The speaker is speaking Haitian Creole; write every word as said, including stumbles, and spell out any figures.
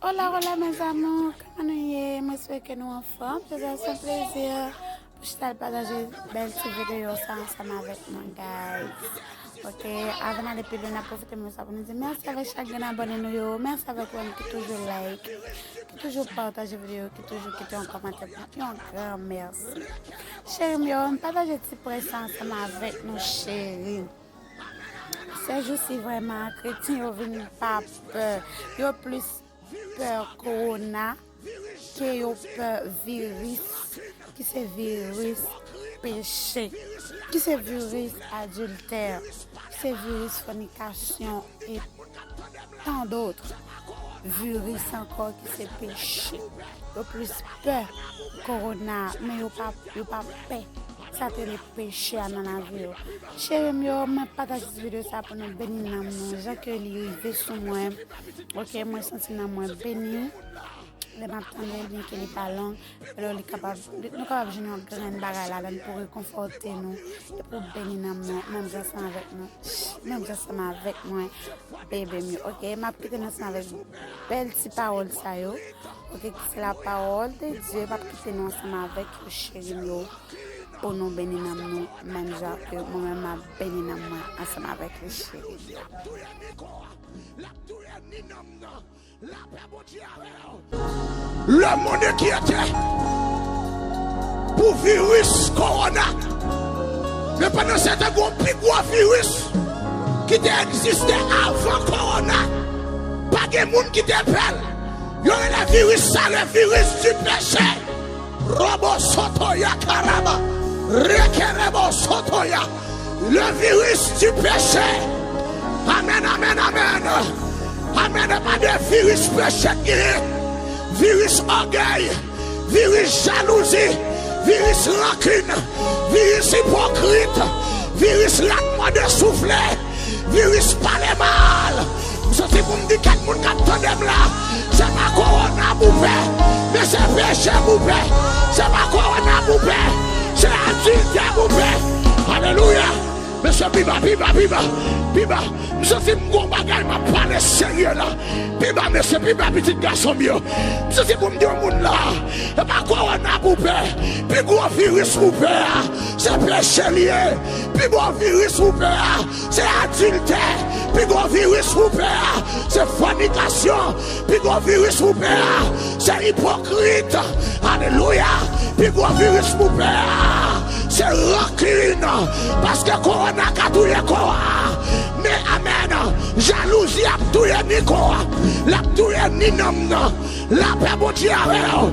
Hola, hola, mes amours, kòman nou ye? Mwen espere ke nou anfòm. Jodi a se yon plezi pou chita al pataje bèl ti videyo sa ansanm avèk mwen, guys. Ok, avan n ale pi lwen, n ap pwofite moman sa pou nou di mèsi avèk chak grenn abòne nou yo. Mèsi avèk ou menm ki toujou like, ki toujou pataje videyo, ki toujou kite yon kòmantè pou nou. Yon gran mèsi. Cheri m yo, ann pataje ti prens sa ansanm avèk nou, cheri. Sèjousi vrèman, kretyen yo vin pa pè. Yo plis pè kowona ke yo pè viris, ki se viris peche, ki se viris adiltè, ki se viris fònikasyon e tant d'autres viris ankò ki se peche. Yo plis pè kowona, men yo pa, yo pa pè sa te rele peche a nan lavi yo. Cheri m yo, mwen pataje ti videyo sa pou nou beni nanm nou. Jan ke li rive sou mwen, ok, mwen santi nanm mwen beni. Lè m ap tande l, byenke li pa long, lè li kapab, nou kapab jwenn yon grenn bagay ladan l pou rekonfòte nou e pou beni nanm nou, menm jan ansanm avèk nou, menm jan ansanm avèk mwen, bebe m yo. Ok, m ap kite nou ansanm avèk bèl ti pawòl sa yo. Ok, ki se la parole de Dieu. M ap kite nou ansanm avèk yo, cheri m yo, pou nou beni nanm nou, menm jan ke mwen menm m ap beni nanm mwen ansanm avèk yo, cheri m yo. Le monde inquiété pou viris kowona. Men pandan se tan, gon pi gwo viris ki te egziste avan kowona. Pa gen moun ki te pè l. Yo rele viris sa le viris di peche. Robo sotoya karaba. Rekerebo sotoya. Le virus du péché. Amèn, amèn, amèn. Amèn. E pa de viris peche ki genyen. Viris ògèy, viris jalouzi, viris rankin, viris ipokrit, viris rat mòde soufle, viris pale mal. M santi pou m di kèk moun k ap tande m la, se pa kowona pou pè, men se peche pou pè. Se pa kowona pou pè, se adiltè pou pè. Alelouya. Mesye, pi ba, pi ba, pi ba, pi ba. M santi m gon bagay, m ap pale serye la. Pi ba, mesye, pi ba, pitit gason m yo. M santi pou m di yon moun la, e pa kowona pou pè. Pi gwo viris pou pè a, se peche l ye. Pi gwo viris pou pè a, se adiltè. Pi gwo viris pou pè a, se fònikasyon. Pi gwo viris pou pè a, se ipokrit. Alelouya. Pi gwo viris pou pè a, se rankin. Paske kowona ka touye kò a. Men, amèn, jalouzi ap touye ni kò a, l ap touye ni nanm nan. Lapè Bondye avè w.